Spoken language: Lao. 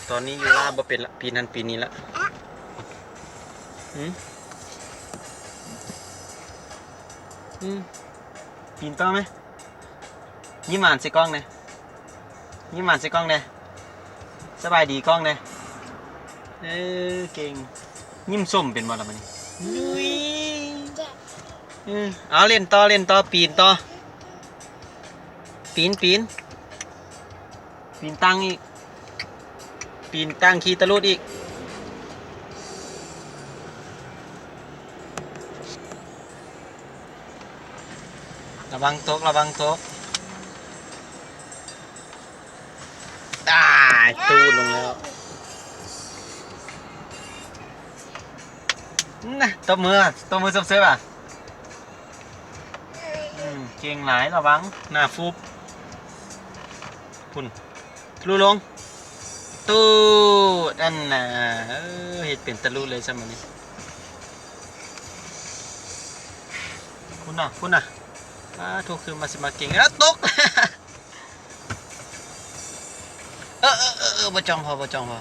ຕອນນີ້ຢູ່ລາວບໍ່ເປັນລະ ປີນຫັ້ນປີນນີ້ລະ. ຫືມ ຫືມ ປີນຕໍ່ໄໝ? ຍິ້ມຫວານໃສ່ກ້ອງແດ່ ຍິ້ມຫວານໃສ່ກ້ອງແດ່ ສະບາຍດີກ້ອງແດ່. ເອີ ເກັ່ງ. ຍິ້ມຊົມເປັນບໍ່ລະບັດນີ້? ເອີ ເອົາ ຫຼິ້ນຕໍ່ ຫຼິ້ນຕໍ່ ປີນຕໍ່ ປີນ ປີນ ປີນຕັ້ງອີກ ປີນຕັ້ງຂີ່ຕະຫຼຸດອີກ. ລະວັງຕົກ ລະວັງຕົກ. ຕາຍ ຕູດລົງແລ້ວ. ນະ ຕົບມື ຕົບມືຊົມເຊີຍວ່າ. ອືມ ເກັ່ງຫຼາຍ ລະວັງ ໜ້າຟຸບ ພຸ້ນ ທະລຸລົງ ຕູດ. ອັນນ່າ ເອີ ເຮັດເປັນຕະລຸເລີຍຊ້ຳອັນນີ້. ພຸ້ນນະ ພຸ້ນນະ. ປາໂທ ຄືມາຊິມາເກັ່ງ ເອີ ຕົກ. ເອີ ເອີ ເອີ ເອີ ບໍ່ຈ້ອງພໍ ບໍ່ຈ້ອງພໍ.